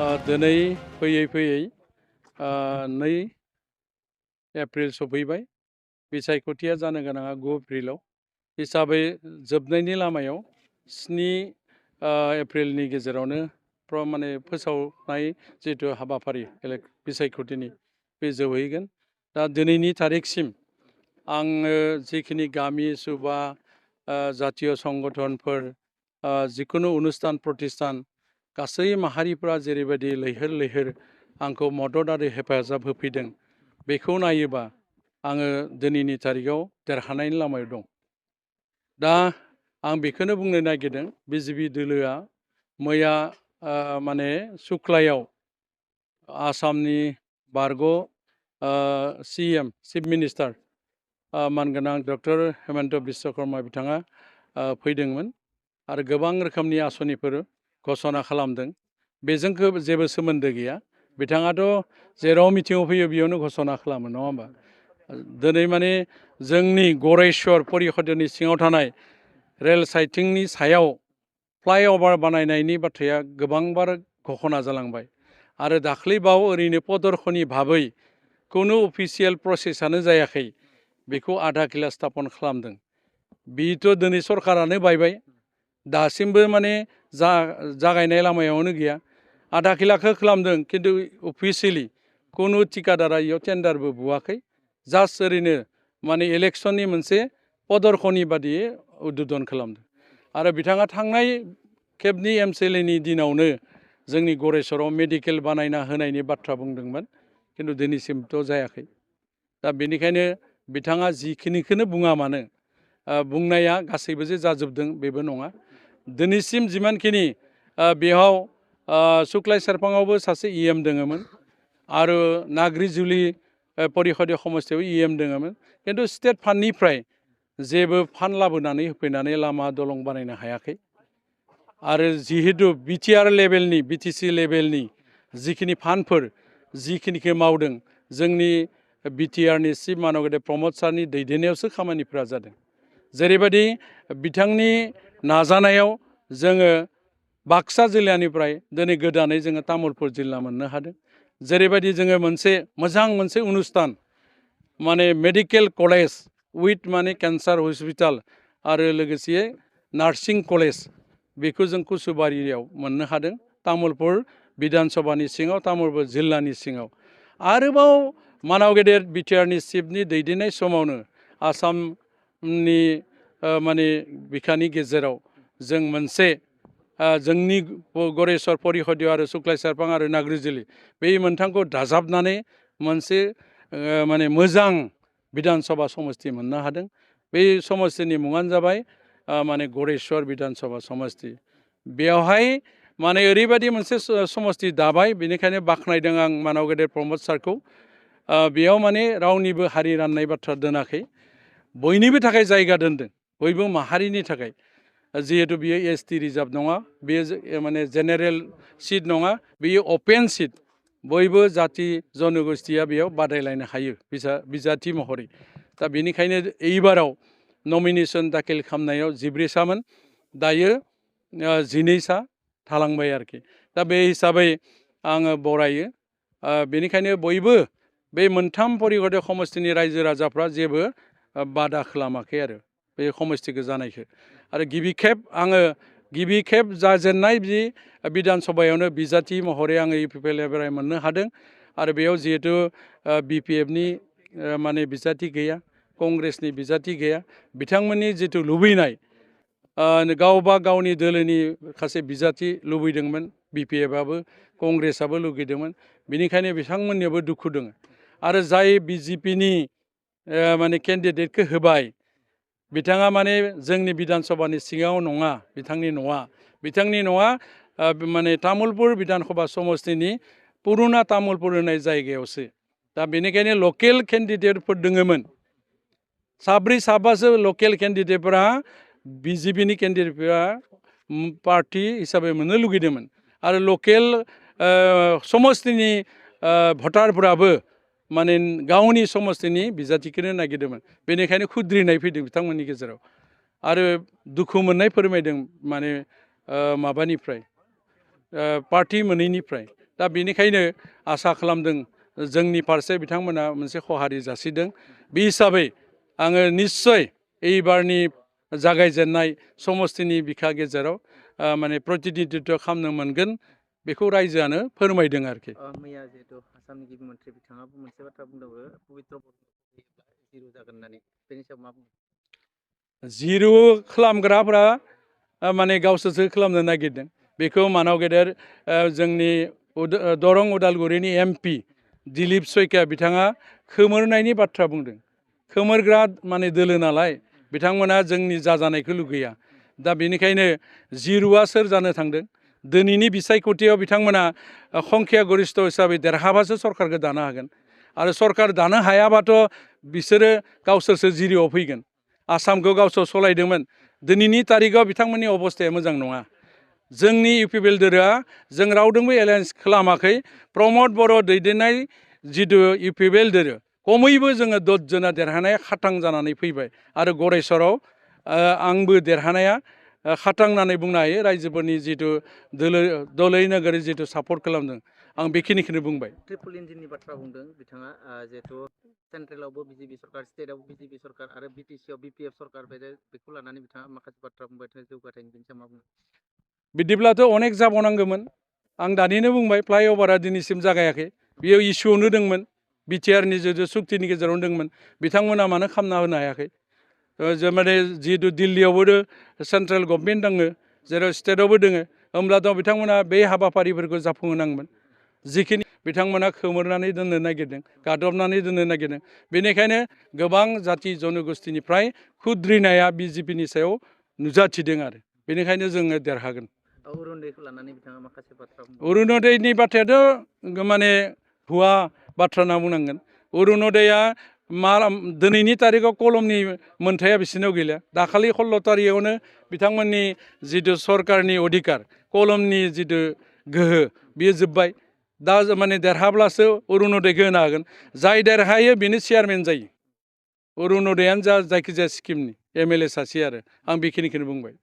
दिनै फैयै फैयै 2 एप्रिल सफैबाय बिसायख'थिया जानो गोनाङा 9 एप्रिलाव हिसाबै जोबनायनि लामायाव 7 एप्रिलनि गेजेरावनो माने फोसावनाय जिहेतु हाबाफारि बिसायख'थिनि बे जोबहैगोन। दा दिनैनि तारिखसिम आङो जिखिनि गामि सुबा जातीय संगठनफोर जिखुनु अनुष्ठान प्रतिष्ठान गासै माहारिफ्रा जेरैबायदि लैहोर लैहोर आंखौ मदद आरो हेफाजाब होफैदों बेखौ नायोबा आङो दिनैनि तारिखआव देरहानायनि लामायाव दं। दा आं बेखौनो बुंनो नागिरदों बिजेपि दोलोआ मैया माने सुक्लायाव आसामनि बारग' CM चिफ मिनिस्टार मानगोनां डक्टर हेमन्त बिश्व शर्मा बिथाङा फैदोंमोन आरो गोबां रोखोमनि आसनिफोर घोषणा खालामदों। बेजों जेबो सोमोन्दो गैया। बिथाङाथ' जेराव मिथिङाव फैयो बेयावनो घोषणा खालामो नङा होमबा। दिनै माने जोंनि गरेस्वर परिषदनि सिङाव थानाय रेल साइटिंनि सायाव फ्लाइअभार बानायनायनि बाथ्राया गोबांबार घोषणा जालांबाय आरो दाख्लैबाव ओरैनो प्रदर्शनी भाबै खुनु अफिसियेल प्रसेसआनो जायाखै बेखौ आधा किला स्थापन खालामदों। बेथ' दिनै सरकारानो बायबाय दासिमबो माने जागायनाय लामायावनो गैया। आधा किलाखौ खालामदों किन्तु अफिसियेलि खुनु ठिकादारा इयाव टेन्डारबो बुवाखै। जास्ट ओरैनो माने इलेक्सननि मोनसे प्रदर्शनी बादियै उद्बोधन खालामदों आरो बिथाङा थांनाय खेबनि MCLA दिनावनो जोंनि गरेस्वराव मेडिकेल बानायना होनायनि बाथ्रा बुंदोंमोन किन्तु दिनैसिमथ' जायाखै। दा बेनिखायनो बिथाङा जिखिनिखौनो बुङा मानो बुंनाया गासैबो जे जाजोबदों बेबो नङा। दिनैसिम जिमानखिनि बेयाव सुक्लाय सेरफाङावबो सासे EM दोङोमोन आरो नाग्रिजुलि परिषदीय समस्तियाव EM दोङोमोन किन्तु स्टेट फान्डनिफ्राय जेबो फान्ड लाबोनानै होफैनानै लामा दलं बानायनो हायाखै। आरो जिहेतु BTR लेभेलनि BTC लेभेलनि जिखिनि फान्डफोर जिखिनिखौ मावदों जोंनि BTRनि चिफ मानगेदेर प्रमद सारनि दैदेननायावसो खामानिफोरा जादों। जेरैबायदि बिथांनि नाजानायाव जोङो बाक्सा जिल्लानिफ्राय दिनै गोदानै जोङो तामुलपुर जिल्ला मोननो हादों। जेरैबायदि जोङो मोनसे अनुष्ठान माने मेडिकेल कलेज उइथ माने केन्सार हस्पिटाल आरो लोगोसे नार्सिं कलेज बेखौ जों कुसुबारियाव मोननो हादों तामुलपुर बिधान सभानि सिङाव तामुलपुर जिल्लानि सिङाव। आरोबाव मानाव गेदेर BTRनि चिफनि दैदेननाय समावनो आसामनि माने बिखानि गेजेराव जों मोनसे जोंनि गरेस्वर परिषदीय आरो सुक्लाय सेरफां आरो नाग्रिजुलि बे मोनथामखौ दाजाबनानै मोनसे माने मोजां बिधान सभा समस्ति मोननो हादों। बे समस्तिनि मुङानो जाबाय माने गरेस्वर बिधान सभा समस्ति। बेवहाय माने ओरैबायदि मोनसे समस्ति दाबाय बेनिखायनो बाख्नायदों आं मानाव गेदेर प्रमद सारखौ। बेयाव माने रावनिबो हारि राननाय बाथ्रा दोनाखै बयनिबो थाखाय जायगा दोनदों बयबो माहारिनि थाखाय। जिहेतु बियो ST रिजार्भ नङा बेयो माने जेनेरेल सिट नङा बेयो अपेन सिट बयबो जाति जनगोष्ठीया बेयाव बादायलायनो हायो बिजाथि महरै। दा बेनिखायनो एइबाराव नमिनेसन दाखिल खालामनायाव 14 सामोन दायो 12 सा थालांबाय आरोखि। दा बे हिसाबै आङो बरायो। बेनिखायनो बयबो बे मोनथाम परिषदीय समस्तिनि रायजो राजाफ्रा जेबो बादा खालामाखै आरो बे समस्तिखौ जानायखौ। आरो गिबि खेब जाजेननाय बि बिधान सभायावनो बिजाथि महरै आङो UPPL मोननो हादों आरो बेयाव जिहेतु BPFनि माने बिजाथि गैया कंग्रेसनि बिजाथि गैया बिथांमोननि जिथु लुबैनाय गावबा गावनि दोलोनि माखासे बिजाथि लुबैदोंमोन BPFआबो कंग्रेसआबो लुगैदोंमोन बेनिखायनो बिथांमोननियावबो दुखु दङ। आरो जाय BJPनि माने केन्डिडेटखौ होबाय बिथाङा माने जोंनि बिधान सभानि सिङाव नङा बिथांनि न'आ माने तामुलपुर बिधान सभा समस्तिनि पुरुना तामुलपुर होननाय जायगायावसो। दा बेनिखायनो लकेल केन्डिडेटफोर दोङोमोन 7-8 लकेल केन्डिडेटफोरा BJPनि केन्डिडेटफोरा पार्टी हिसाबै मोननो लुगैदोंमोन आरो लकेल समस्तिनि भटारफोराबो माने गावनि समस्तिनि बिजाथिखौनो नागिरदोंमोन बेनिखायनो खुद्रिनाय फैदों बिथांमोननि गेजेराव आरो दुखु मोननाय फोरमायदों माने माबानिफ्राय पार्टी मोनैनिफ्राय। दा बेनिखायनो आसा खालामदों जोंनि फारसे बिथांमोना मोनसे खहारि जासिदों बे हिसाबै आङो निस्सय एइबारनि जागायजेननाय समस्तिनि बिखा गेजेराव माने प्रतिनिधित्व खालामनो मोनगोन बेखौ रायजोआनो फोरमायदों आरोखि। मैया जिहेतु आसामनि गिबि मन्थ्रि बिथाङाबो मोनसे बाथ्रा बुंदोंबो पबित्र जिरु जागोन होननानै बेनि सायाव मा बुङो? जिरु खालामग्राफ्रा माने गावसोरसो खालामनो नागिरदों बेखौ मानाव गेदेर जोंनि दरं उदालगुरिनि एमपि दिलीप सयकिया बिथाङा खोमोरनायनि बाथ्रा बुंदों। खोमोरग्रा माने दोलो नालाय बिथांमोना जोंनि जाजानायखौ लुगैया। दा बेनिखायनो जिरुआ सोर जानो थांदों दिनैनि बिसायख'थियाव बिथांमोना संख्या गरिष्ठ हिसाबै देरहाबासो सरकारखौ दानो हागोन आरो सरकार दानो हायाबाथ' बिसोरो गावसोरसो जिरुआव फैगोन। आसामखौ गावसोर सलायदोंमोन दिनैनि तारिखाव बिथांमोननि अबस्थाया मोजां नङा। जोंनि इउपिपिएल दोलोआ जों रावदोंबो एलायन्स खालामाखै। प्रमद बर' दैदेननाय जिथु इउपिपिएल दोलो खमैबो जोङो 10 जना देरहानाया खाथां जानानै फैबाय आरो गरेस्वराव आंबो देरहानाया खाथां होननानै बुंनो हायो। रायजोफोरनि जिथु दलै नोगोरै जिथु सापर्ट खालामदों आं बेखिनिखौनो बुंबाय। ट्रिपल इन्जिननि बाथ्रा बुंदों बिथाङा जिहेतु सेन्ट्रेलावबो बिजेपि सरकार स्टेटआवबो बिजेपि सरकार आरो बिटिसिआव बिपिएफ सरकार बेखौ लानानै बिथाङा माखासे बाथ्रा बुंबाय जौगाथायनि बेनि सायाव मा बुङो? बिदिब्लाथ' अनेक जाबावनांगौमोन। आं दानिनो बुंबाय फ्लाइअभारा दिनैसिम जागायाखै बेयो इसुआवनो दंमोन बिटिआरनि जिथु सुक्तिनि गेजेरावनो दंमोन बिथांमोना मानो खालामना होनो हायाखै? माने जिहेतु दिल्लीयावबो सेन्ट्रेल गभर्नमेन्ट दङ जेराव स्टेटआवबो दङ होमब्लाथ' बिथांमोना बे हाबाफारिफोरखौ जाफुंहोनांगोन। जिखिनि बिथांमोना खोमोरनानै दोननो नागिरदों गादबनानै दोननो नागिरदों बेनिखायनो गोबां जाथि जनगोष्ठीनिफ्राय खुद्रिनाया बिजेपिनि सायाव नुजाथिदों आरो बेनिखायनो जोङो देरहागोन। अरुनदयखौ लानानै बिथाङा माखासे बाथ्रा बुंदों। अरुनदयनि बाथ्रायाथ' माने भुवा बाथ्रा होनना बुंनांगोन। अरुनदयआ दिनैनि तारिखाव कलमनि मोनथाया बिसोरनाव गैला। दाखालि 16 तारिखआवनो बिथांमोननि जिथु सरकारनि अधिकार कलमनि जिथु गोहो बियो जोब्बाय। दा माने देरहाब्लासो अरुनदयखौ होनो हागोन। जाय देरहायो बेनो चेयारमेन जायो। अरुनदयानो जा जायखिजाया स्किमनि एमएलए सासे आरो आं बेखिनिखौनो बुंबाय।